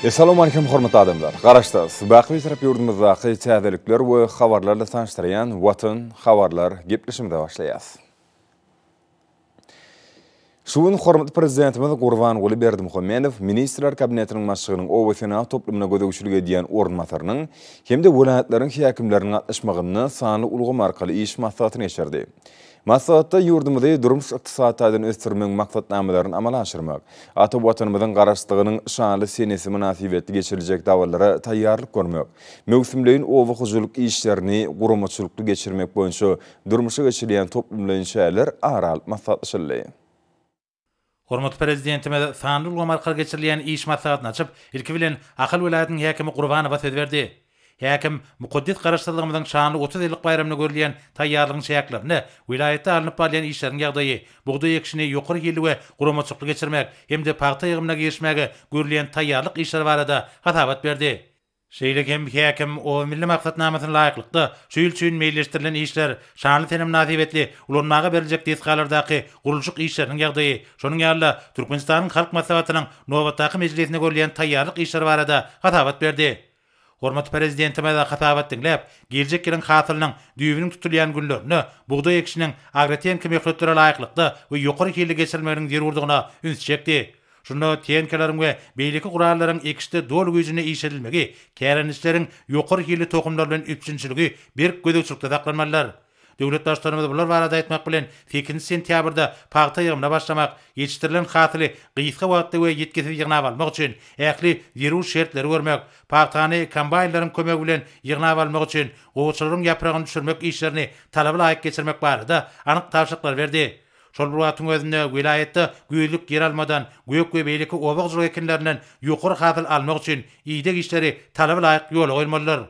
Essalawmalikim hormatly adamlar! Garaşsyz, baky Bitarap ýurdumyzdaky täzelikler we habarlar bilen tanyşdyrýan Watan habarlar gepleşigimize başlaýas. Şu gün hormatly Prezidentimiz Gurbanguly Berdimuhamedow Ministrler Kabinetiniň Başlygynyň oba-senagat toplumyna gözegçilik edýän orunbasarynyň hem-de welaýatlaryň häkimleriniň gatnaşmagynda sanly ulgam arkaly iş maslahatyny geçirdi. Maslahatda ýurdumyzy durmuş-ykdysady taýdan ösdürmegiň maksatnamalaryny amala aşyrmak, ata Watanymyzyň Garaşsyzlygynyň şanly senesi mynasybetli geçiriljek dabaralara taýýarlyk görmek, möwsümleýin oba hojalyk işlerini guramaçylykly geçirmek boýunça durmuşa geçirilýän toplumlaýyn çäreler ara alyp maslahatlaşyldy. Hormatly Prezidentimiz sanly ulgam arkaly geçirilýän iş maslahatyny açyp, ilki bilen, Ahal welaýatynyň häkimi Gurbanowa söz berdi. Häkim mukaddes Garaşsyzlygymyzyň şanly 30 ýyllyk baýramyna görülýän taýýarlygyň çäklerinde welaýatda alnyp barylýan işleriň ýagdaýy, bugdaý ekişini ýokary hilli we guramaçylykly geçirmek hem-de pagta ýygymyna girişmäge görülýän taýýarlyk işleri barada hasabat berdi. Şeýle hem häkim Oba milli maksatnamasyna laýyklykda, şu ýyl üçin meýilleşdirilen işler, şanly sene mynasybetli ulanmaga beriljek desgalardaky gurluşyk işleriniň ýagdaýy, şonuň ýaly-da, Türkmenistanyň Halk Maslahatynyň nobatdaky mejlisine görülýän taýýarlyk işleri barada hasabat berdi. Hormatly Prezidentimiz hasabat diňläp, geljek ýylyň hasylynyň düýbüniň tutulýan günlerinde bugdaý ekişiniň agrotehniki möhletlere laýyklykda we ýokary hilli geçirilmeginiň zerurdygyna ünsi çekdi. Şunda tenkeleriň we beýleki gurallaryň ekişde doly güýjünde işledilmegi, kärendeçileriň ýokary hilli tohumlar bilen üpjünçiligi berk gözegçilikde saklanmalydyr. Döwlet Baştutanymyz bular barada aýtmak bilen, sekizinji sentýabrda pagta ýygymyna başlamak, ýetişdirilen hasyly gysga wagtda we ýitgisiz ýygnap almak üçin ähli zerur şertleri görmek, pagtany kombaýnlaryň kömegi bilen ýygnap almak üçin gowaçalaryň ýapragyny düşürmek işlerini talaba laýyk geçirmek barada anyk tabşyryklary berdi. Şol bir wagtyň özünde, welaýatda güýzlük ýeralmadan, gök we beýleki oba hojalyk ekinlerinden ýokary hasyl almak üçin ideg işleri talaba laýyk ýola goýulmalydyr.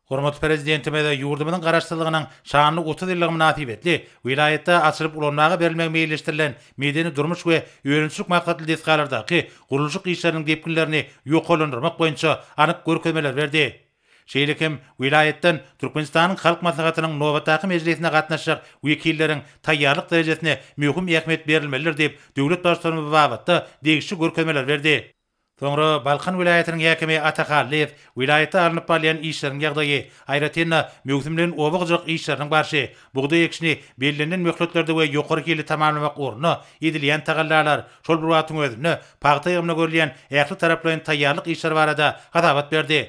Hormatly Prezidentimiz ýurdumyzyň Garaşsyzlygynyň şanly 30 ýyllygy mynasybetli welaýatda açylyp ulanmaga berilmegi meýilleşdirilen medeni-durmuş we önümçilik maksatly desgalardaky gurluşyk işleriniň depginlerini ýokarlandyrmak boýunça anyk görkezmeleri berdi. Şeýle hem welaýatdan Türkmenistanyň Halk Maslahatynyň nobatdaky mejlisine gatnaşjak wekilleriň taýýarlyk derejesine möhüm ähmiýet berilmelidir diýip, döwlet Baştutanymyz bu babatda degişli görkezmeleri berdi. Soňra Balkan welaýatynyň häkimi Ata Hallyýew welaýatda alnyp barylýan işleriň ýagdaýy, aýratyn-da, möwsümleýin oba hojalyk işleriniň barşy, bugdaý ekişini bellenilen möhletlerde we ýokary hilli tamamlamak ugrunda edilýän tagallalar, şol bir wagtyň özünde, pagta ýygymyna görülýän ähli taraplaýyn taýýarlyk işleri barada hasabat berdi.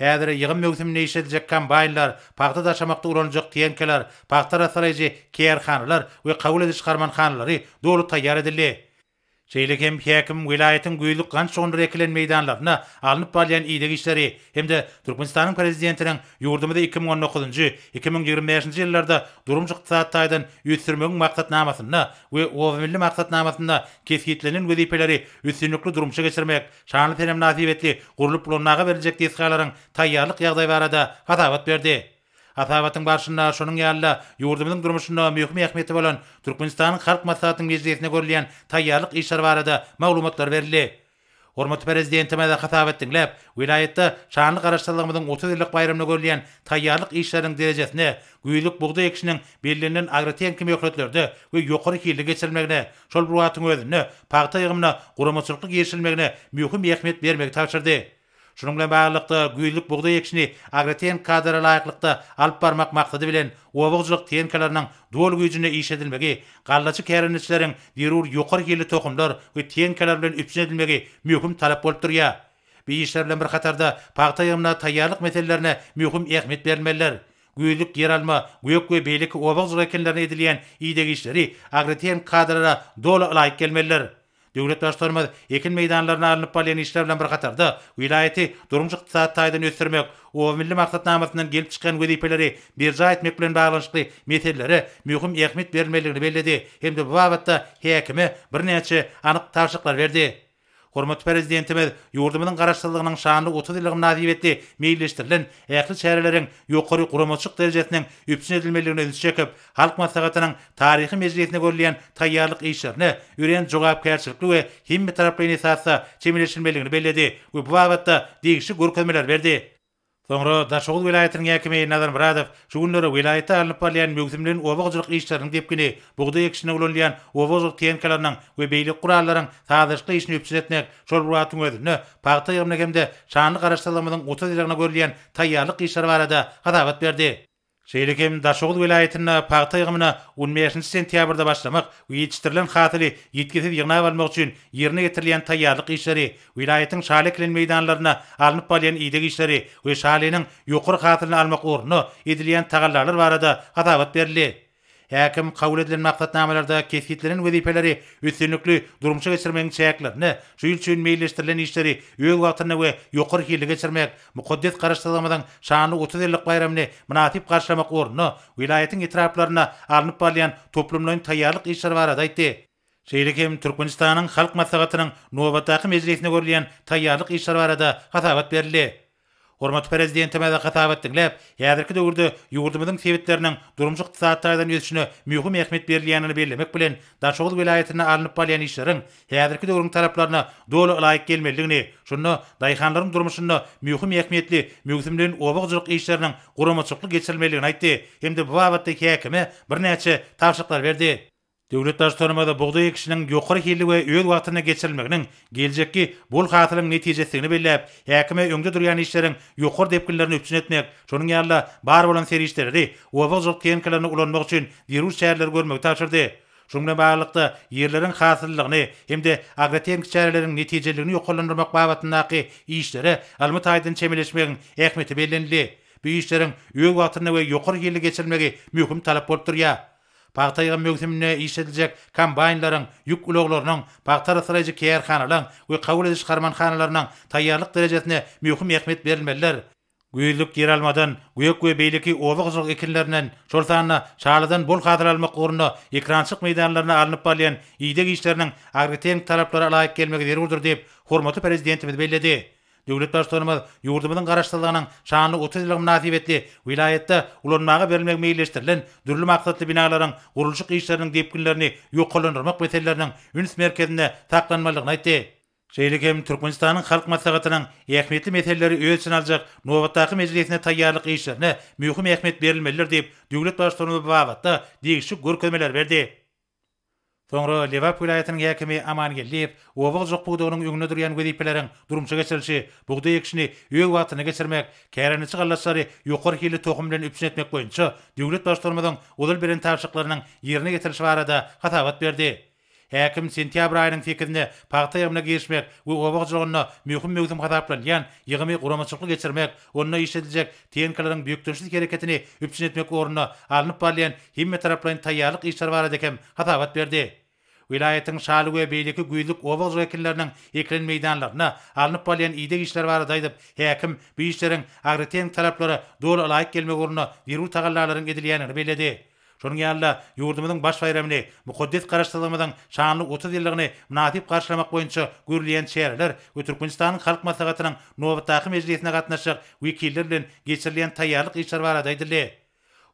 Häzir ýygym möwsüminde işlediljek kombaýnlar, pagta daşamakda ulanyljak tenkeler, pagta arassalaýjy kärhanalar we kabul ediş harmanhanalary doly taýýar edildi. Şeýle hem häkim welaýatyň güýzlük gant şugundyry ekilen meýdanlarynda alnyp barylýan ideg işleri hem-de Türkmenistanyň Prezidentiniň ýurdumyzy 2019-njy, 2025-nji ýyllarda durmuş-ykdysady taýdan ösdürmegiň maksatnamasynda we Oba milli maksatnamasynda kesgitlenen wezipeleri üstünlikli durmuşa geçirmek, şanly sene mynasybetli gurlup ulanmaga beriljek desgalaryň taýýarlyk ýagdaýy barada hasabat berdi. Hasabatyň barşynda şonuň ýaly-da ýurdumyzyň durmuşynda möhüm ähmiýeti bolan Türkmenistanyň Halk Maslahatynyň mejlisine görülýän taýýarlyk işleri barada maglumatlar berildi. Hormatly Prezidentimiz hasabat diňläp, welaýatda şanly Garaşsyzlygymyzyň 30 ýyllyk baýramyna görülýän taýýarlyk işleriniň derejesine, güýzlük bugdaý ekişiniň bellenilen agrotehniki möhletlerde we ýokary hilli geçirilmegine, şol bir wagtyň özünde pagta ýygymyna guramaçylykly girişilmegine möhüm ähmiýet bermegi tabşyrdy. Şunuň bilen baglylykda, güýzlük bugdaý ekişini agrotehniki kadalara laýyklykda alyp barmak maksady bilen, oba hojalyk tehnikalarynyň doly güýjünde işledilmegi, gallaçy kärendeçileriň zerur ýokary hilli tohumlar we tehnikalar bilen üpjün edilmegi möhüm talap bolup durýar. Bu işler bilen bir hatarda, pagta ýygymyna taýýarlyk meselelerine möhüm ähmiýet berilmelidir. Güýzlük ýeralma, gök we beýleki oba hojalyk ekinlerine edilýän ideg işleri agrotehniki kadalara doly ylaýyk gelmelidir. Döwlet Baştutanymyz ekin meýdanlarynda alnyp barylýan işler bilen bir hatarda, welaýaty durmuş-ykdysady taýdan ösdürmek, Oba milli maksatnamasyndan gelip çykýan wezipeleri berjaý etmek bilen baglanyşykly meselelere möhüm ähmiýet berilmelidigini belledi hem-de bu babatda häkime birnäçe anyk tabşyryklary berdi. Hormatly Prezidentimiz ýurdumyzyň Garaşsyzlygynyň şanly 30 ýyllygy mynasybetli meýilleşdirilen ähli çäreleriň ýokary guramaçylyk derejesiniň üpjün edilmelidigine ünsi çekip, Halk Maslahatynyň taryhy mejlisine görülýän taýýarlyk işlerine örän jogapkärçilikli we hemmetaraplaýyn esasda çemeleşilmelidigini belledi we bu babatda degişli görkezmeleri berdi. Soňra Daşoguz welaýatynyň häkimi Nazar Myradow şu günler welaýatda alnyp barylýan möwsümleýin oba hojalyk işleriniň depgini, bugdaý ekişinde ulanylýan oba hojalyk tehnikalarynyň we beýleki gurallaryň sazlaşykly işini üpjün etmek, şol bir wagtyň özünde pagta ýygymyna hem-de şanly Garaşsyzlygymyzyň 30 ýyllygyna görülýän taýýarlyk işleri barada hasabat berdi. Şeýle hem Daşoguz welaýatynda pagta ýygymyna on bäşinji sentýabrda başlamak we ýetişdirilen hasyly ýitgisiz ýygnap almak üçin ýerine ýetirilýän taýýarlyk işleri, welaýatyň şaly ekilen meýdanlarynda alnyp barylýan ideg işleri we şalynyň ýokary hasylyny almak ugrunda edilýän tagallalar barada hasabat berildi. Häkim kabul edilen maksatnamalarda kesgitlenen wezipeleri üstünlikli durmuşa geçirmegiň çäklerinde şu ýyl üçin meýilleşdirilen işleri öz wagtynda we ýokary hilli geçirmek, mukaddes Garaşsyzlygymyzyň şanly 30 ýyllyk baýramyny mynasyp garşylamak ugrunda welaýatyň etraplarynda alnyp barylýan toplumlaýyn taýýarlyk işleri barada aýtdy. Şeýle hem Türkmenistanyň Halk Maslahatynyň nobatdaky mejlisinde görülýän taýýarlyk işleri barada hasabat berildi. Hormatly Prezidentimiz hasabat diňläp, häzirki döwürde ýurdumyzyň sebitleriniň durmuş-ykdysady taýdan ösüşine möhüm ähmiýet berilýändigini bellemek bilen, Daşoguz welaýatynda alnyp barylýan işleriň häzirki döwrüň talaplaryna doly ylaýyk gelmelidigini, şunda daýhanlaryň durmuşynda möhüm ähmiýetli möwsümleýin oba hojalyk işleriniň guramaçylykly geçirilmelidigini aýtdy hem-de bu babatda häkime birnäçe tabşyryklary berdi. Döwlet Baştutanymyz bugdaý ekişiniň ýokary hilli we öz wagtynda geçirilmeginiň geljekki bol hasylyň netijesidigini belläp, häkime öňde durýan işleriň ýokary depginlerini üpjün etmek, şonuň ýaly-da bar bolan serişdeleri oba hojalyk tehnikalaryny ulanmak üçin zerur çäreleri görmegi tabşyrdy. Şunuň bilen baglylykda, ýerleriň hasyllylygyny hem-de agrotehniki çäreleriň netijeliligini ýokarlandyrmak babatyndaky işlere ylmy taýdan çemeleşmegiň ähmiýeti bellenildi. Bu işleriň öz wagtynda we ýokary hilli geçirilmegi möhüm talap bolup durýar. Pagta ýygym möwsüminde işlediljek kombaýnlaryň, ýük ulaglarynyň, pagta arassalaýjy kärhanalaryň we kabul ediş harmanhanalarynyň taýýarlyk derejesine möhüm ähmiýet berilmelidir. Güýzlük ýeralmadan, gök we beýleki oba hojalyk ekinlerinden, şol sanda şalydan bol hasyl almak ugrunda ekerançylyk meýdanlarynda alnyp barylýan ideg işleriniň agrotehniki talaplara laýyk gelmegi zerurdyr diýip, hormatly Prezidentimiz belledi. Döwlet Baştutanymyz ýurdumyzyň Garaşsyzlygynyň şanly 30 ýyllygy mynasybetli welaýatda ulanmaga berilmegi meýilleşdirilen dürli maksatly binalaryň gurluşyk işleriniň depginlerini ýokarlandyrmak meseleleriniň üns merkezinde saklanmalydygyny aýtdy. Şeýle hem Türkmenistanyň Halk Maslahatynyň ähmiýetli meseleleri öz içine aljak nobatdaky mejlisine taýýarlyk işlerine möhüm ähmiýet berilmelidir diýip, döwlet Baştutanymyz bu babatda degişli görkezmeleri berdi. Soňra Lebap welaýatynyň häkimi Aman Geldiýew oba hojalyk pudagynyň öňünde durýan wezipeleriň durmuşa geçirilişi, bugdaý ekişini öz wagtynda geçirmek, kärendeçi gallaçlary ýokary hilli tohum bilen üpjün etmek boýunça döwlet Baştutanymyzyň ozal beren tabşyryklarynyň ýerine ýetirilişi barada hasabat berdi. Häkim sentýabr aýynyň sekizinde pagta ýygymyna girişmek we oba hojalygynda möhüm möwsüm hasaplanylýan ýygymy guramaçylykly geçirmek, onda işlediljek tehnikalaryň bökdençsiz hereketini üpjün etmek ugrunda alnyp barylýan hemmetaraplaýyn taýýarlyk işleri barada hem hasabat berdi. Welaýatyň şaly we beýleki güýzlük oba hojalyk ekinleriniň ekilen meýdanlarynda alnyp barylýan ideg işleri barada aýdyp, häkim bu işleriň agrotehniki talaplara doly ylaýyk gelmegi ugrunda zerur tagallalaryň edilýändigini belledi. Şonuň ýaly-da, ýurdumyzyň baş baýramyny, mukaddes Garaşsyzlygymyzyň şanly 30 ýyllygyny mynasyp garşylamak boýunça görülýän çäreler we Türkmenistanyň Halk Maslahatynyň nobatdaky mejlisine gatnaşjak wekiller bilen geçirilýän taýýarlyk işleri barada aýdyldy.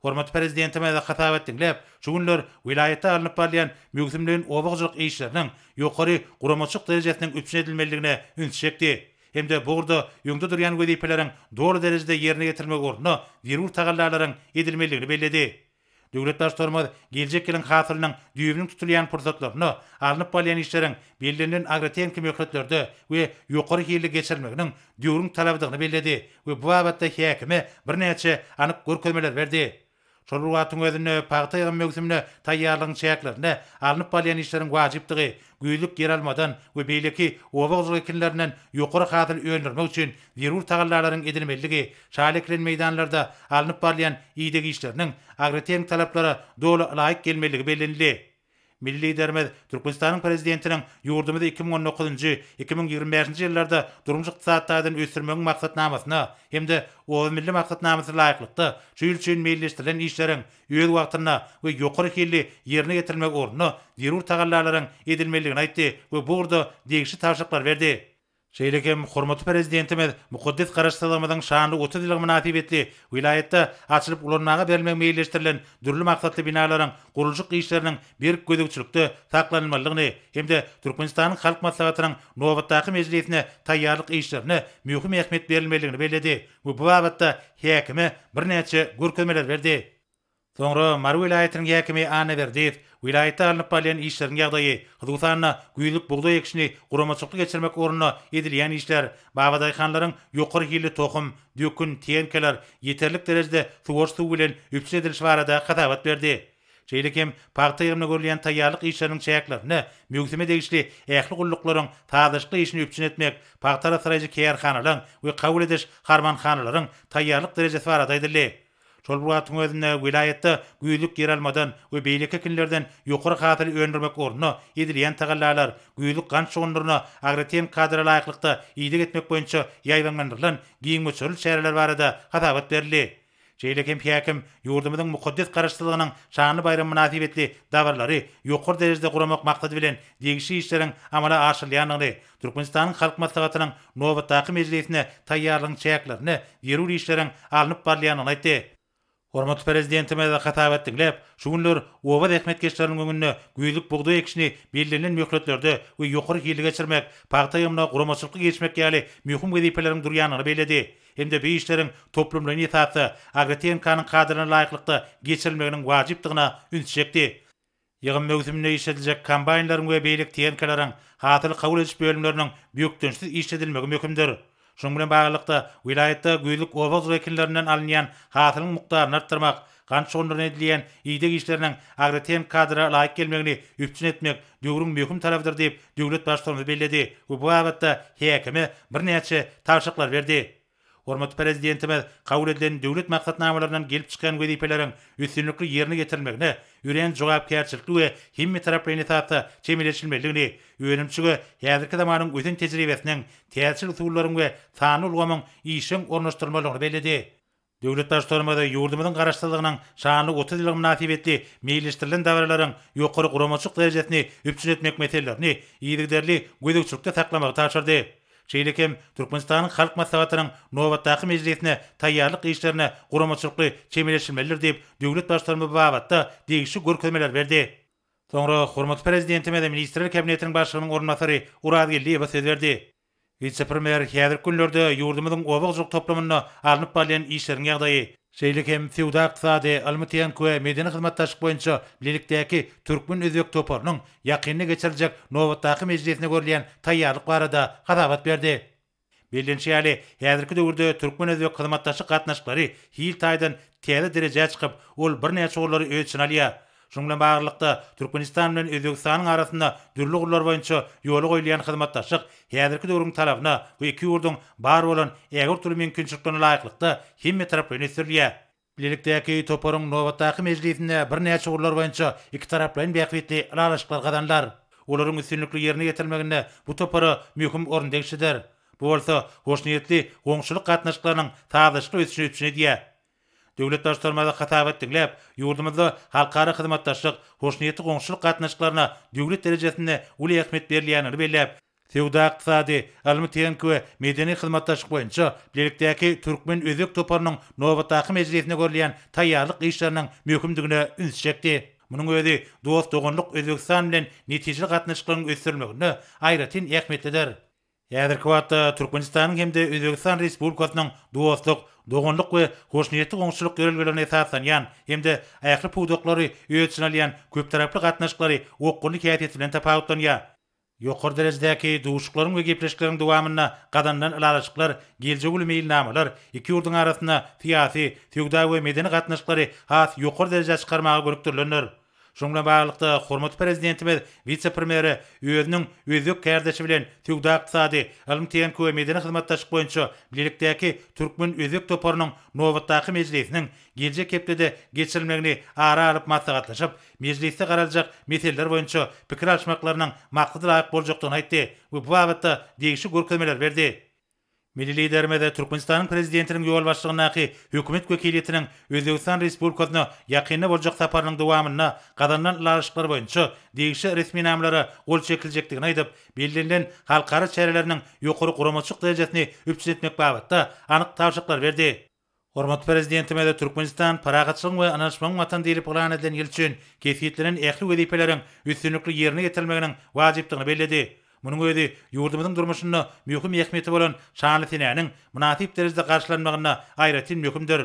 Hormatly Prezidentimiz hasabat diňläp, şu günler welaýatda alnyp barylýan möwsümleýin oba hojalyk işleriniň ýokary guramaçylyk derejesiniň üpjün edilmelidigine ünsi çekdi hem-de bu ugurda öňde durýan wezipeleriň doly derejede ýerine ýetirilmegi ugrunda zerur tagallalaryň edilmelidigini belledi. Döwlet Baştutanymyz geljek ýylyň hasylynyň düýbüniň tutulýan pursatlarynda alnyp barylýan işleriň bellenilen agrotehniki möhletlerde we ýokary hilli geçirilmeginiň döwrüň talabydygyny belledi we bu babatda häkime birnäçe anyk görkezmeleri berdi. Şol bir wagtyň özünde, pagta ýygym möwsümine taýýarlygyň çäklerinde alnyp barylýan işleriň wajypdygy, güýzlük ýeralmadan we beýleki oba hojalyk ekinlerinden ýokary hasyl öndürmek üçin zerur tagallalaryň edilmelidigi, şaly ekilen meýdanlarda alnyp barylýan ideg işleriniň agrotehniki talaplara doly ylaýyk gelmelidigi bellenildi. Milli Liderimiz Türkmenistanyň Prezidentiniň ýurdumyzy 2019-njy, 2025-nji ýyllarda durmuş-ykdysady taýdan ösdürmegiň maksatnamasyna hem-de Oba milli maksatnamasyna laýyklykda şu ýyl üçin meýilleşdirilen işleriň öz wagtynda we ýokary hilli ýerine ýetirilmegi ugrunda zerur tagallalaryň edilmelidigini aýtdy we bu ugurda degişli tabşyryklary berdi. Şeýle hem hormatly Prezidentimiz mukaddes Garaşsyzlygymyzyň şanly 30 ýyllygy mynasybetli welaýatda açylyp ulanmaga berilmegi meýilleşdirilen dürli maksatly binalaryň gurluşyk işleriniň berk gözegçilikde saklanylmalydygyny hem-de Türkmenistanyň Halk Maslahatynyň nobatdaky mejlisine taýýarlyk işlerine möhüm ähmiýet berilmelidigini belledi we bu babatda häkime birnäçe görkezmeleri berdi. Soňra Mary welaýatynyň häkimi Annaberdiýew welaýatda alnyp barylýan işleriň ýagdaýy, hususan-da, güýzlük bugdaý ekişini guramaçylykly geçirmek ugrunda edilýän işler, babadaýhanlaryň ýokary hilli tohum, dökün, tenkeler, ýeterlik derejede suwaryş suwy bilen üpjün edilişi barada hasabat berdi. Şeýle hem pagta ýygymyna görülýän taýýarlyk işleriniň çäklerinde möwsüme degişli ähli gulluklaryň sazlaşykly işini üpjün etmek, pagta arassalaýjy kärhanalaryň we kabul ediş harmanhanalaryň taýýarlyk derejesi barada aýdyldy. Şol bir wagtyň özünde, welaýatda güýzlük ýeralmadan we beýleki ekinlerden ýokary hasyly öndürmek ugrunda edilýän tagallalar, güýzlük gant şugundyryna agrotehniki kadalara laýyklykda ideg etmek boýunça ýaýbaňlandyrylan giň möçberli çäreler barada hasabat berildi. Şeýle hem häkim ýurdumyzyň mukaddes Garaşsyzlygynyň şanly baýramy mynasybetli dabaralary ýokary derejede guramak maksady bilen degişli işleriň amala aşyrylýandygyny, Türkmenistanyň Halk Maslahatynyň nobatdaky mejlisine taýýarlygyň çäklerinde zerur işleriň alnyp barylýandygyny aýtdy. Hormatly Prezidentimiz hasabat diňläp, şu günler oba zähmetkeşleriniň öňünde güýzlük bugdaý ekişini bellenilen möhletlerde we ýokary hilli geçirmek, pagta ýygymyna guramaçylykly girişmek ýaly möhüm wezipeleriň durýandygyny belledi hem-de bu işleriň toplumlaýyn esasda, agrotehnikanyň kadalaryna laýyklykda geçirilmeginiň wajypdygyna ünsi çekdi. Ýygym möwsüminde işlediljek kombaýnlaryň we beýleki tehnikalaryň hasyly kabul ediş bölümleriniň bökdençsiz işledilmegi möhümdir. Şunuň bilen baglylykda, welaýatda güýzlük oba hojalyk ekinlerinden alynýan hasylyň mukdaryny artdyrmak, gant şugundyryna edilýän ideg işleriniň agrotehniki kadra laýyk gelmegini üpjün etmek döwrüň möhüm talabydyr diýip, döwlet Baştutanymyz belledi we bu babatda häkime birnäçe tabşyryklary berdi. Hormatly Prezidentimiz kabul edilen döwlet maksatnamalaryndan gelip çykýan wezipeleriň üstünlikli ýerine ýetirilmegine örän jogapkärçilikli we hemmetaraplaýyn esasda çemeleşilmelidigini, önümçige häzirki zamanyň ösen tejribesiniň, täzeçil usullaryň we sanly ulgamyň işjeň ornaşdyrylmalydygyny belledi. Döwlet Baştutanymyz ýurdumyzyň Garaşsyzlygynyň şanly 30 ýyllygy mynasybetli meýilleşdirilen dabaralaryň ýokary guramaçylyk derejesini üpjün etmek meselelerini yzygiderli gözegçilikde saklamagy tabşyrdy. Şeýle hem Türkmenistanyň Halk Maslahatynyň nobatdaky mejlisine taýýarlyk işlerine guramaçylykly çemeleşilmelidir diýip, döwlet Baştutanymyz bu babatda degişli görkezmeleri berdi. Soňra hormatly Prezidentimiz Ministrler Kabinetiniň Başlygynyň orunbasary Orazgeldiýewe söz berdi. Wise-premýer häzirki günlerde ýurdumyzyň oba hojalyk toplumynda alnyp barylýan işleriň ýagdaýy, şeýle hem söwda-ykdysady, ylmy-tehniki we medeni hyzmatdaşlyk boýunça bilelikdäki türkmen-özbek toparynyň ýakynda geçiriljek nobatdaky mejlisine görülýän taýýarlyk barada hasabat berdi. Bellenişi ýaly, häzirki döwürde türkmen-özbek hyzmatdaşlyk gatnaşyklary hil taýdan täze derejä çykyp, ol birnäçe ugurlary öz içine alýar. Şunuň bilen baglylykda, Türkmenistan bilen Özbegistanyň arasynda dürli ugurlar boýunça ýola goýulýan hyzmatdaşlyk häzirki döwrüň talabyna we iki ýurduň bar bolan ägirt uly mümkinçiliklerine laýyklykda hemmetaraplaýyn ösdürilýär. Bilelikdäki toparyň nobatdaky mejlisinde birnäçe ugurlar boýunça ikitaraplaýyn bähbitli ylalaşyklar gazanylar. Olaryň üstünlikli ýerine ýetirilmeginde bu topara möhüm orun degişlidir. Bu bolsa hoşniýetli goňşulyk gatnaşyklarynyň sazlaşykly ösüşini üpjün edýär. Döwlet Baştutanymyz hasabat diňläp, ýurdumyzda halkara hyzmatdaşlyk, hoşniýetli goňşuçylyk gatnaşyklaryna döwlet derejesinde uly ähmiýet berilýändigini belläp, söwda-ykdysady, ylmy-tehniki we medeni hyzmatdaşlyk boýunça bilelikdäki türkmen-özbek toparynyň nobatdaky mejlisine görülýän taýýarlyk işleriniň möhümdigine ünsi çekdi. Munuň özi dost-doganlyk Özbegistan bilen netijeli gatnaşyklaryň ösdürilmeginde aýratyn ähmiýetlidir. Häzirki wagtda Türkmenistanyň hem-de Özbegistan Respublikasynyň dostluk, doganlyk we hoşniýetli goňşuçylyk ýörelgelerine esaslanýan hem-de ähli pudaklary öz içine alýan köptaraply gatnaşyklary okgunly häsiýeti bilen tapawutlanýar. Ýokary derejedäki duşuşyklaryň we gepleşikleriň dowamynda gazanylan ylalaşyklar, geljegi uly meýilnamalar iki ýurduň arasynda syýasy, söwda we medeni gatnaşyklary has ýokary derejä çykarmaga gönükdirilendir. Şunuň bilen baglylykda, hormatly Prezidentimiz wise-premýere özüniň özbek kärdeşi bilen söwda-ykdysady, ylym-tehniki we medeni hyzmatdaşlyk boýunça bilelikdäki türkmen-özbek toparynyň nobatdaky mejlisiniň geljek hepdede geçirilmegini ara alyp maslahatlaşyp, mejlisde garaljak meseleler boýunça pikir alyşmaklarynyň maksada laýyk boljakdygyny aýtdy we bu babatda degişli görkezmeleri berdi. Milli Liderimiz Türkmenistanyň Prezidentiniň ýolbaşçylygyndaky Hökümet wekiliýetiniň Özbegistan Respublikasyna ýakynda boljak saparynyň dowamynda gazanylan ylalaşyklar boýunça degişli resminamalara gol çekiljekdigini aýdyp, bellenilen halkara çäreleriniň ýokary guramaçylyk derejesini üpjün etmek babatda anyk tabşyryklary berdi. Hormatly Prezidentimiz Türkmenistan parahatçylygyň we ynanyşmagyň Watany diýlip yglan edilen ýyl üçin kesgitlenen ähli wezipeleriň üstünlikli ýerine ýetirilmeginiň wajypdygyny belledi. Munuň özi ýurdumyzyň durmuşynda möhüm ähmiýeti bolan şanly senäniň mynasyp derejede garşylanmagynda aýratyn möhümdir.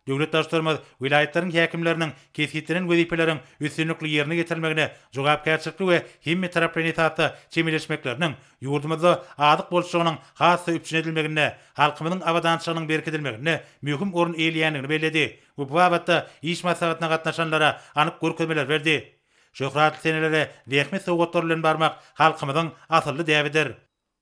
Döwlet Baştutanymyz welaýatlaryň häkimleriniň kesgitlenen wezipeleriň üstünlikli ýerine ýetirilmegine jogapkärçilikli we hemmetaraplaýyn esasda çemeleşmekleriniň ýurdumyzda azyk bolçulygynyň has-da üpjün edilmeginde, halkymyzyň abadançylygynyň berkidilmeginde möhüm orun eýeleýändigini belledi we bu babatda iş maslahatyna gatnaşanlara anyk görkezmeler berdi. Şöhratly senelere zähmet sowgatlary bilen barmak halkymyzyň asylly däbidir.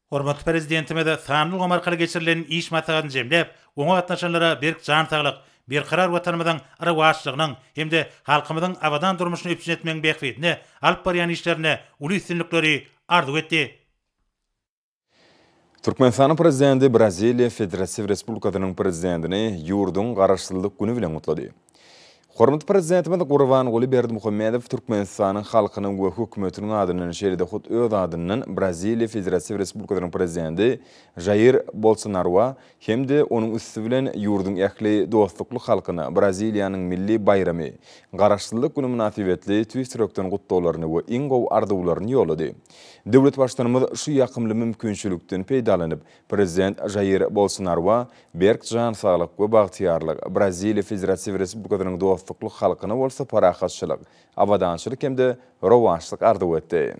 Hormatly Prezidentimiz sanly ulgam arkaly geçirilen iş maslahatyny jemläp, oňa gatnaşanlara berk jan saglyk, berkarar Watanymyzyň rowaçlygynyň hem-de halkymyzyň abadan durmuşyny üpjün etmegiň bähbidine alyp barýan işlerinde uly üstünlikleri arzuw etdi. Türkmenistanyň Prezidenti Braziliýa Federatiw Respublikasynyň Prezidentini ýurduň Garaşsyzlyk güni bilen gutlady. Hormatly Prezidentimiz Gurbanguly Berdimuhamedow Türkmenistanyň halkynyň we hökümetiniň adyndan, şeýle-de hut öz adyndan Braziliýa Federatiw Respublikasynyň Prezidenti Žair Bolsonarua hem-de onuň üsti bilen ýurduň ähli dostlukly halkyna Braziliýanyň milli baýramy, Garaşsyzlyk güni mynasybetli tüýs ýürekden gutlaglaryny we iň gowy arzuwlaryny ýollady. Döwlet Baştutanymyz şu ýakymly mümkinçilikden peýdalanyp, Prezident Žair Bolsonarua berk jan saglyk we bagtyýarlyk, Braziliýa Federatiw Respublikasynyň dostlukly halkyna bolsa parahatçylyk, abadançylyk hem-de rowaçlyk arzuw etdi.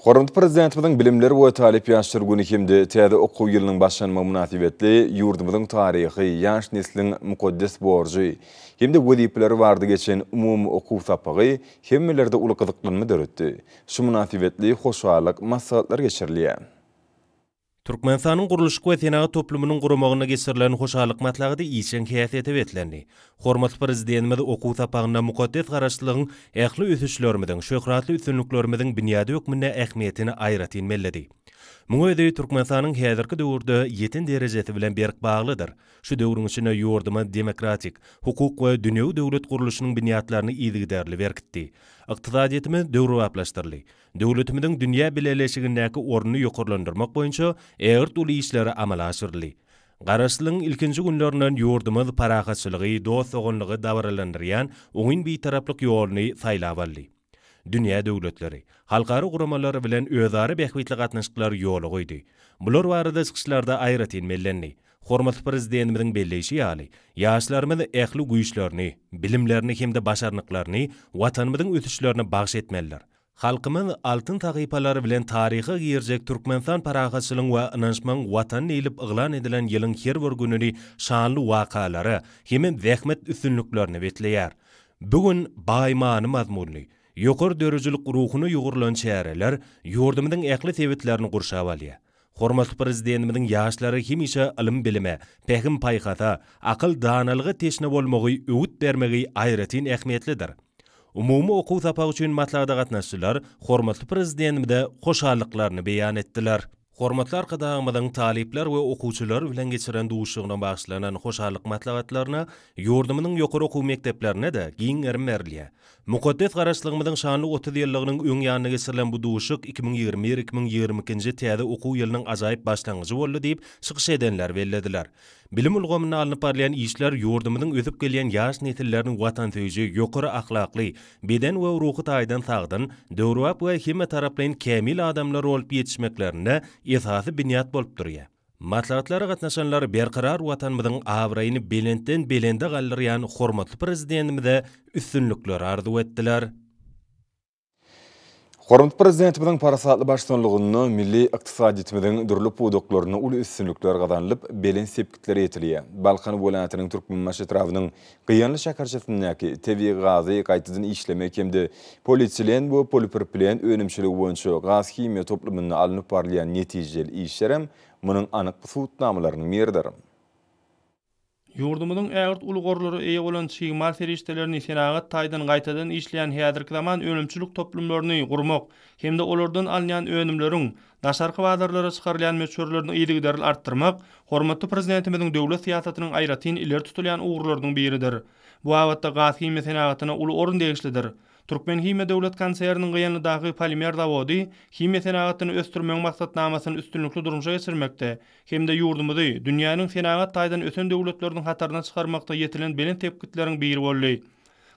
Hormatly Prezidentimiziň Bilimler we talyp ýaşlar güni hem-de täze okuw ýylynyň başlanmagy mynasybetli ýurdumyzyň taryhy, ýaş nesliň mukaddes borjy hem-de wezipeleri barada geçen umumy okuw sapagy hemmelerde uly gyzyklanma döretdi. Şu mynasybetli hoşallyk maslahatlary geçirilýär. Türkmenistanyň gurluşyk we senagat toplumynyň guramagynda geçirilen hoşallyk maslahaty işjeň häsiýete beslendi. Hormatly Prezidentimiz okuw sapagynda mukaddes Garaşsyzlygyň ähli ösüşlerimiziň, şöhratly üstünliklerimiziň binýady hökmünde ähmiýetini aýratyn belledi. Muň özi Türkmenistanyň häzirki döwürde ýeten derejesi bilen berk baglydyr. Şu döwrüň içinde ýurdumyz demokratik, hukuk we dünýewi döwlet gurluşynyň binýatlaryny yzygiderli berkitdi. Ykdysadyýetimiz döwrebaplaşdyryldy. Döwletimiziň dünýä bileleşigindäki ornuny ýokarlandyrmak boýunça ägirt uly işler amala aşyryldy. Garaşsyzlygyň ilkinji günlerinden ýurdumyz parahatçylygy, dost-doganlygy dabaralandyrýan oňyn Bitaraplyk ýoluny saýlap aldy. Dünýä döwletleri, halkara guramalary bilen özara bähbitli gatnaşyklary ýola goýdy. Bular barada çykyşlarda aýratyn bellendi. Hormatly Prezidentimiziň belleýşi ýaly, ýaşlarymyz ähli güýçlerini, bilimlerini hem-de başarnyklaryny Watanymyzyň ösüşlerine bagyş etmelidir. Halkymyz altyn sahypalary bilen taryha girjek Türkmenistan parahatçylygyň we ynanyşmagyň Watany diýlip yglan edilen ýylyň her bir gününi şanly wakalara hemem zähmet üstünliklerine besleýär. Bu gün baý many-mazmunly, ýokary döredijilik ruhuna ýugrulan çäreler ýurdumyzyň ähli sebitlerini gurşap alýar. Hormatly Prezidentimiziň ýaşlara hemişe ylym-bilime, pähim-paýhasa, akyl-danalyga teşne bolmagy öwüt bermegi aýratyn ähmiýetlidir. Umumy okuw sapagy üçin maslahata gatnaşyjylar hormatly Prezidentimize hoşallyklaryny beýan etdiler. Hormatly Arkadagymyzyň talyplar we okuwçylar bilen geçiren duşuşygyna bagyşlanan hoşallyk maslahatlaryna ýurdumyzyň ýokary okuw mekdeplerinde-de giň gerim berilýär. Mukaddes Garaşsyzlygymyzyň şanly 30 ýyllygynyň öň ýanynda geçirilen bu duşuşyk 2021, 2022-nji täze okuw ýylynyň ajaýyp başlangyjy boldy diýip, çykyş edenler bellediler. Bilim ulgamynda alnyp barylýan işler ýurdumyzyň ösüp gelýän ýaş nesillerini watansöýüji, ýokary ahlakly, beden we ruhy taýdan sagdyn, döwrebap we hemmetaraplaýyn kämil adamlar bolup ýetişmeklerinde esasy binýat bolup durýar. Maslahatlara gatnaşanlar Berkarar Watanymyzyň abraýyny belentden-belende galdyrýan hormatly Prezidentimize üstünlikleri arzuw etdiler. Hormatly Prezidentimiziň parasatly baştutanlygynda milli ykdysadyýetimiziň dürli pudaklarynda uly üstünlikler gazanylyp, belent sepgitlere ýetilýär. Balkan welaýatynyň Türkmenbaşy etrabynyň Gyýanly şäherçesindäki tebigy gazy gaýtadan işlemek hem-de polietilen we polipropilen önümçiligi boýunça gaz-himiýa toplumynda alnyp barylýan netijeli işlerem munuň anyk subutnamalarynyň biridir. Ýurdumyzyň ägirt uly gorlara eýe bolan çig mal serişdelerini senagat taýdan gaýtadan işleýän häzirki zaman önümçilik toplumlaryny gurmak hem-de olardan alynýan önümleriň daşarky bazarlara çykarylýan möçberlerini yzygiderli artdyrmak hormatly Prezidentimiziň döwlet syýasatynyň aýratyn ileri tutulýan ugurlarynyň biridir. Bu babatda gaz-himiýa senagatyna uly orun degişlidir. Türkmenhimiýa döwlet konserniniň Gyýanlydaky polimer zawody himiýa senagatyny ösdürmegiň maksatnamasyny üstünlikli durmuşa geçirmekde hem-de ýurdumyzy dünýäniň senagat taýdan ösen döwletleriniň hataryna çykarmakda ýetilen belent sepgitleriň biri boldy.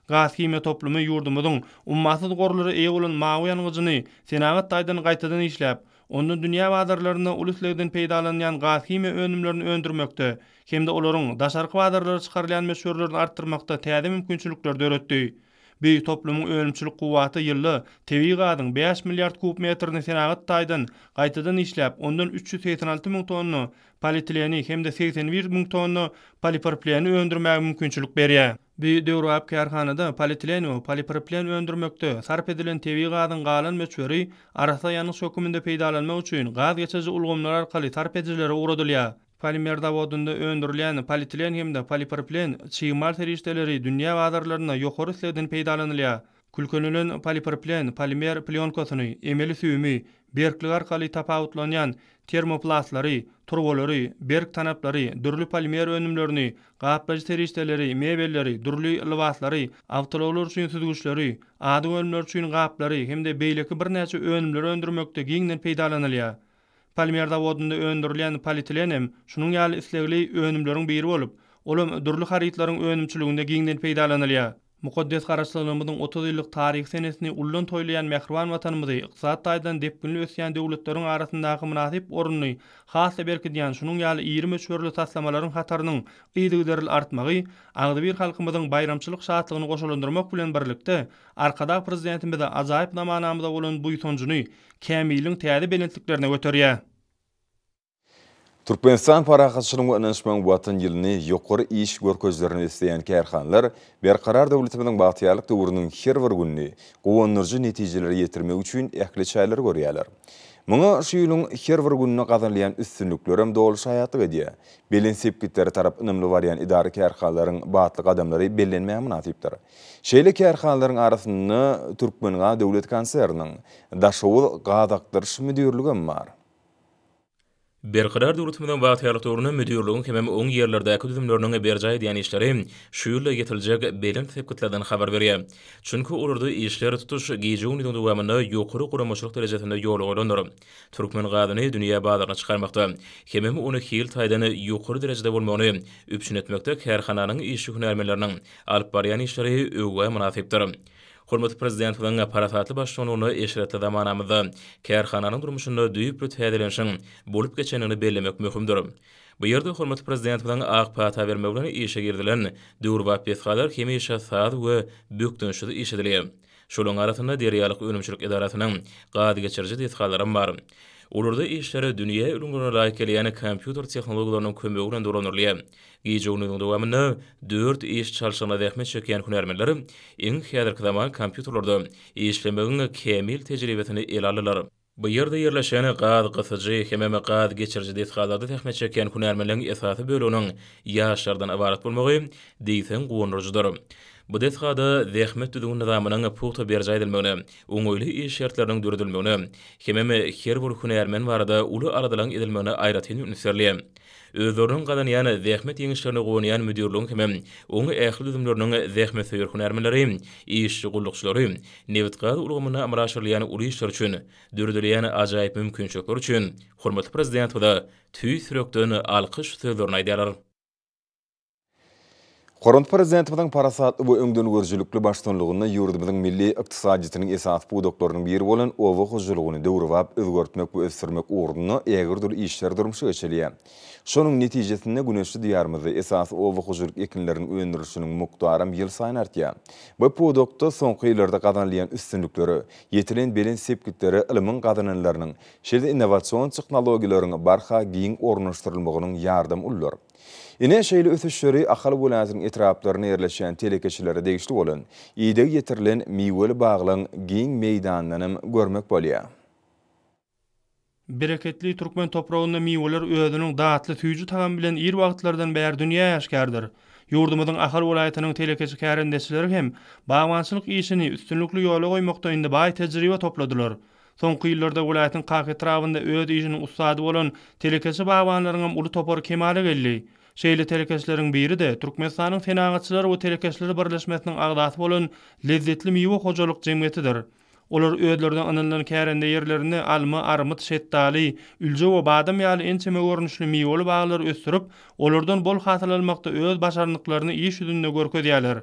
Gaz-himiýa toplumy ýurdumyzyň ummasyz gorlara eýe bolan mawy ýangyjyny senagat taýdan gaýtadan işläp, ondan dünýä bazarlarynda uly islegden peýdalanýan gaz-himiýa önümlerini öndürmekde hem-de olaryň daşarky bazarlara çykarylýan möçberlerini artdyrmakda täze mümkinçilikleri döretdi. Bu toplumyň önümçilik kuwwaty ýylda tebigy gazyň bäş milliard kub metrini senagat taýdan gaýtadan işläp, ondan 386 müň tonna polietileni hem-de 81 müň tonna polipropleni öndürmäge mümkinçilik berýär. Bu döwrebap kärhanada polietilen we polipropilen öndürmekde sarp edilen tebigy gazyň galan möçberi arassa ýangyç höküminde peýdalanmak üçin gaz geçiriji ulgamlar arkaly sarp edijilere ugradylýar. Polimer zawodynda öndürilýän polietilen hem-de polipropilen çig mal serişdeleri dünýä bazarlarynda ýokary islegden peýdalanylýar. Külkelenen polipropilen polimer plýonkasyny, emeli süýümi, berkligi arkaly tapawutlanýan termoplastlary, turbalary, berk tanaplary, dürli polimer önümlerini, gaplaýjy serişdeleri, mebelleri, dürli lybaslary, awtoulaglar üçin süzgüçleri, azyk önümleri üçin gaplary hem-de beýleki birnäçe önümleri öndürmekde giňden peýdalanylýar. Polimer zawodynda öndürilýän polietilen hem şunuň ýaly islegli önümleriň biri bolup, olam dürli harytlaryň önümçiliginde giňden peýdalanylýar. Mukaddes Garaşsyzlygymyzyň 30 ýyllyk taryhy senesini uldan toýlaýan mähriban Watanymyzy ykdysady taýdan depginli ösýän döwletleriň arasyndaky mynasyp ornuny has-da berkidýän şunuň ýaly iri möçberli taslamalaryň hatarynyň yzygiderli artmagy agzybir halkymyzyň baýramçylyk şatlygyny goşalandyrmak bilen birlikde, Arkadag Prezidentimize ajaýyp zamanamyza bolan buýsanjyny kämilligiň täze belentliklerine göterýär. Türkmenistan parahatçylygyň we ynanyşmagyň Watan ýylyny ýokary iş görkezijilerine besleýän kärhanalar Berkarar döwletimiziň bagtyýarlyk döwrüniň her bir gününi guwandyryjy netijelere ýetirmek üçin ähli çäreleri görýärler. Muňa şu ýylyň her bir gününde gazanylýan üstünliklerem doly şaýatlyk edýär. Belent sepgitlere tarap ynamly barýan edara-kärhanalaryň batly gadamlary bellenmäge mynasypdyr. Şeýle kärhanalaryň arasynda Türkmengaz döwlet konserniniň Daşoguz gaz akdyryş müdirligem bar. Berkarar döwletimiziň bagtyýarlyk döwründe müdirligiň hemem oň ýerlerdäki düzümleriniň berjaý edýän işleri şu ýylda ýetiljek belent sepgitlerden habar berýär. Çünki olarda işler tutuş gije-gündiziň dowamynda ýokary guramaçylyk derejesinde ýola goýlandyr. Türkmen gazyny dünýä bazaryna çykarmakda hemem ony hil taýdan ýokary derejede bolmagyny üpjün etmekde kärhananyň işçi-hünärmenleriniň alyp barýan işleri öwgä mynasypdyr. Hormatly Prezidentimiziň parasatly baştutanlygynda eşretli zamanamyzda kärhananyň durmuşynda düýpli täzelenişiň bolup geçendigini bellemek möhümdir. Bu ýerde hormatly Prezidentimiziň ak pata bermegi bilen işe girizilen döwrebap desgalar hemişe saz we bökdençsiz işledilýär. Şolaryň arasynda Derýalyk önümçilik edarasynyň gaz geçiriji desgalaram bar. Olarda işler dünýä ülňülerine laýyk gelýän kompýuter tehnologiýalarynyň kömegi bilen dolandyrylýar. Gije-gündiziň dowamynda dört iş çalşygynda zähmet çekýän hünärmenler iň häzirki zaman kompýuterlerde işlemegiň kämil tejribesini ele aldylar. Bu ýerde ýerleşen gaz gysyjy hemem gaz geçiriji desgalarda zähmet çekýän hünärmenleriň esasy böleginiň ýaşlardan ybarat bolmagy diýseň guwandyryjydyr. Bu desgada zähmet düzgün-nyzamynyň pugta berjaý edilmegine, oňaýly iş şertleriniň döredilmegine hemem her bir hünärmen barada uly aladalaryň edilmegine aýratyn üns berilýär. Özleriniň gazanýan zähmet ýeňişlerine guwanýan müdirligiň hemem oň ähli düzümleriniň zähmetsöýer hünärmenleri, işçi gullukçylary nebitgaz ulgamynda amala aşyrylýan uly işler üçin, döredilýän ajaýyp mümkinçilikler üçin hormatly Prezidentimize tüýs ýürekden alkyş sözlerini aýdýarlar. Hormatly Prezidentimiziň parasatly we öňdengörüjilikli baştutanlygynda ýurdumyzyň milli ykdysadyýetiniň esasy pudaklarynyň biri bolan oba hojalygyny döwrebap özgertmek we ösdürmek ugrunda ägirt uly işler durmuşa geçirilýär. Şonuň netijesinde güneşli Diýarymyzda esasy oba hojalyk ekinleriniň öndürilişiniň mukdaram ýylsaýyn artýar. Bu pudakda soňky ýyllarda gazanylýan üstünliklere, ýetilen belent sepgitlere ylmyň gazananlarynyň, şeýle-de innowasion tehnologiýalaryň barha giň ornaşdyrylmagynyň ýardamy uludyr. Ine, şeýle ösüşleri Ahal welaýatynyň etraplarynda ýerleşýän telekeçilere degişli bolan, ideg ýetirilen miweli baglaryň giň meýdanyndanam görmek bolýar. Bereketli türkmen topragynda miweler özüniň datly süýji tagamy bilen ir wagtlardan bäri dünýä äşgärdir. Ýurdumyzyň Ahal welaýatynyň telekeçi kärendeçileri hem bagbançylyk işini üstünlikli ýola goýmakda indi baý tejribe topladylar. Soňky ýyllarda welaýatyň Kaka etrabynda öz işiniň ussady bolan telekeçi bagbanlaryňam uly topary kemala geldi. Şeýle telekeçileriň biri-de Türkmenistanyň Senagatçylar we telekeçiler birleşmesiniň agzasy bolan Lezzetli miwe hojalyk jemgyýetidir. Olar özlerine ynanylan kärende ýerlerinde alma, armyt, şetdaly, ülje we badam ýaly ençeme görnüşli miweli baglary ösdürip, olardan bol hasyl almakda öz başarnyklaryny iş ýüzünde görkezýärler.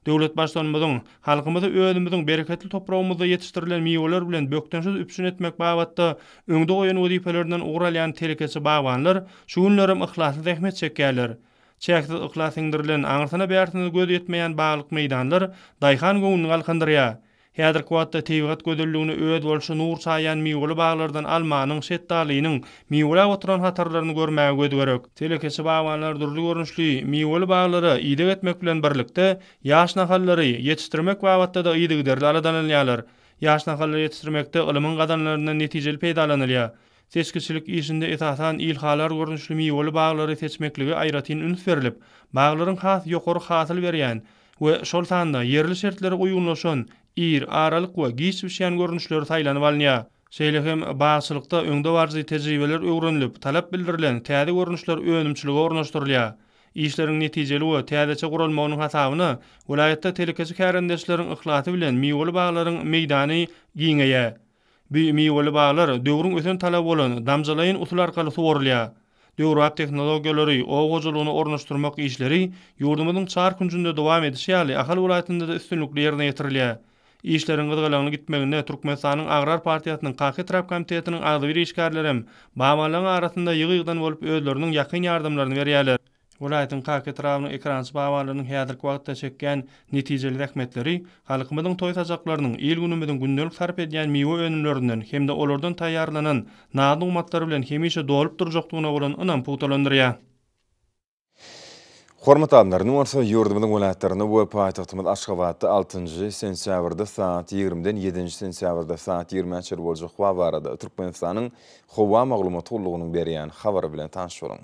Döwlet Baştutanymyzyň halkymyzy özümiziň bereketli topragymyzda ýetişdirilen miweler bilen bökdençsiz üpjün etmek babatda öňde goýan wezipelerinden ugur alýan telekeçi bagbanlar şu günlerem yhlasly zähmet çekýärler. Çäksiz yhlas siňdirilen, aňyrsyna-bärsine göz ýetmeýän baglyk meýdanlar daýhan göwnüni galkyndyrýar. Häzirki wagtda tebigat gözelligine özboluşly nur çaýýan miweli baglardan almanyň, şetdalynyň miweläp oturan hatarlaryny görmäge göz gerek. Telekeçi bagbanlar dürli görnüşli miweli baglara ideg etmek bilen birlikde, ýaş nahallary ýetişdirmek babatda-da yzygiderli aladalanýarlar. Ýaş nahallary ýetişdirmekde ylmyň gazananlaryndan netijeli peýdalanylýar. Seçgiçilik işinde esasan ilhalar görnüşli miweli baglary seçmeklige aýratyn üns berlip, baglaryň has ýokary hasyl berýän we şol sanda ýerli şertlere uýgunlaşan ir, aralyk we giç bişýän görnüşleri saýlanyp alynýar. Şeýle hem bagçylykda öňdebaryjy tejribeler öwrenilip, talap bildirilen täze görnüşler önümçilige ornaşdyrylýar. Işleriň netijeli we täzeçe guralmagynyň hasabyna welaýatda telekeçi kärendeçileriň yhlasy bilen miweli baglaryň meýdany giňeýär. Bu miweli baglar döwrüň ösen talaby bolan damjalaýyn usul arkaly suwarylýar. Döwrebap tehnologiýalary oba hojalygyna ornaşdyrmak işleri ýurdumyzyň çar künjünde dowam edişi ýaly, Ahal welaýatynda-da üstünlikli ýerine ýetirilýär. Işleriň gyzgalaňly gitmeginde Türkmenistanyň Agrar partiýasynyň Kaka etrap komitetiniň agzybir işgärlerem bagbanlaryň arasynda ýygy-ýygydan bolup özleriniň ýakyn ýardamlaryny berýärler. Welaýatyň Kaka etrabynyň ekerançy bagbanlarynyň häzirki wagtda çekýän netijeli zähmetleri halkymyzyň toý saçaklarynyň, il-günümiziň gündelik sarp edýän miwe önümlerinden hem-de olardan taýýarlanan naz-nygmatlary bilen hemişe dolup durjakdygyna bolan ynamy pugtalandyrýar. Hormatly alymlar, indi bolsa ýurdumyzyň welaýatlarynda we paýtagtymyz Aşgabatda altynjy sentýabrda sagat ýigrimiden ýedinji sentýabrda saat ýigrimä çenli boljak howa barada Türkmenistanyň Howa maglumat gullugynyň berýän habary bilen tanyş boluň.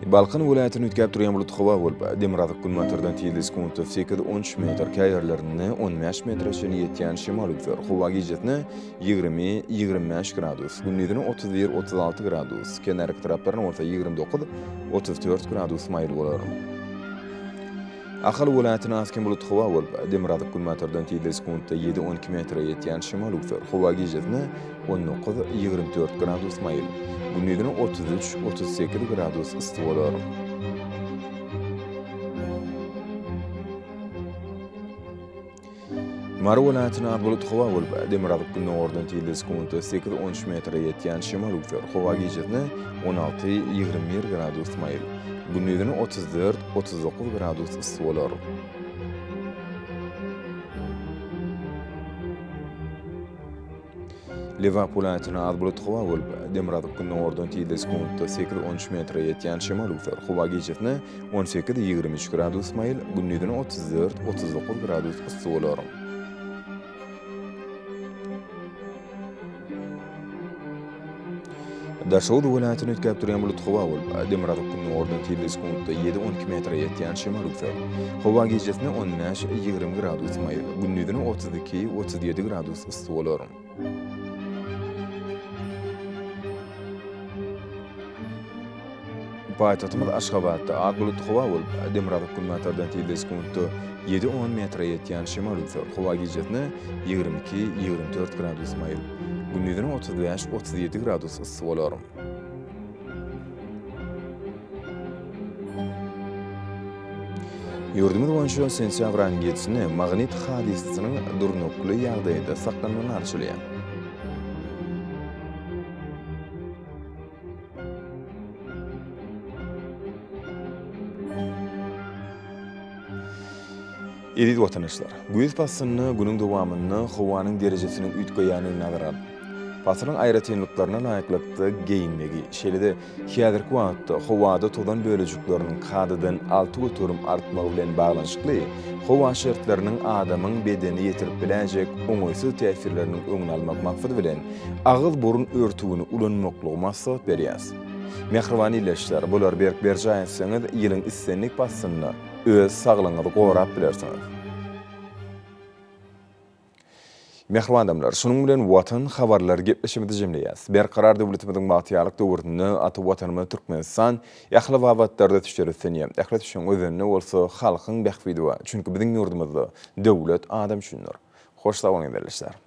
Balkan welaýatyny üýtgäp durýan bulut howa bolup, demirgazyk-günbatardan tizligi sekuntda sekiz-on üç metr, käýerlerinde on bäş metre çenli ýetýän şemal üwser. Howa gijesine 20, 25 gradus, gündizine 31, 36 gradus, kenarki taraplaryna bolsa 29, 34 gradus maýyl bolar. Ahal welaýatynda az-kem bulutly howa bolup, demirgazyk-günbatardan tizligi sekuntda ýedi, 12 metre ýetýän şemal üwser. Howa gijesine 19, 24 gradus maýyl, gündizine 33, 38 gradus yssy bolar. Mary welaýatynda az bulutly howa bolup, demirgazyk-gündogardan tizligi sekuntda sekiz-on üç metre ýetýän şemal üwser. Howa gijesine 16, 21 gradus maýyl, gündizine 34, 39 gradus yssy bolar. Lebap welaýatynda az bulutly howa bolup, demirgazyk-gündogardan tizligi sekuntda sekiz-on üç metre ýetýän şemal üwser. Howa gijesine 18, 23 gradus maýyl, gündizine 34, 39 gradus yssy bolar. Daşoguz welaýatynda üýtgäp durýan bulutly howa bolup, demirgazyk-gündogardan tizligi sekuntda ýedi-on iki metre ýetýän şemal üwser. Howa gijesine 15, 20 gradus maýyl, gündizine 32, 37 gradus yssy bolar. Paýtagtymyz Aşgabatda az bulutly howa bolup, demirgazyk-günbatardan tizligi sekuntda ýedi-on metre ýetýän şemal üwser. Howa gijesine 22, 24 gradus maýyl, gündizine 35, 37 gradus yssy bolar. Ýurdumyz boýunça sentýabr aýynyň ýedisinde magnit hadysasynyň durnukly ýagdaýda saklanmagyny arçalaýar. Eziz watandaşlar! Güýz paslynda günüň dowamynda howanyň derejesiniň üýtgeýändigini nazara alyp. Pasylyň aýratynlyklaryna laýyklykda geýinmegi, şeýle-de häzirki wagtda howada tozan bölejikleriniň kadadan 6% artmagy bilen baglanyşykly howa şertleriniň adamyň bedenine ýetirip biläýjek oňaýsyz täsirleriniň öňüni almak maksady bilen, agyz-burun örtügini ulanmaklygy maslahat berýäs. Mähriban ildeşler, bulary berk berjaý etseňiz, ýylyň islendik paslynda öz saglygyňyzy gorap bilersiňiz. Mähriban adamlar, şunuň bilen Watan habarlary gepleşigimizi jemleýäs. Berkarar döwletimiziň bagtyýarlyk döwründe ata Watanymyz Türkmenistan ähli babatlarda ösüşlere üstlenýär. Ähli ösüşiň özeninde bolsa halkyň bähbidi bar. Çünki biziň ýurdumyzda döwlet adam üçindir. Hoş sag boluň ildeşler.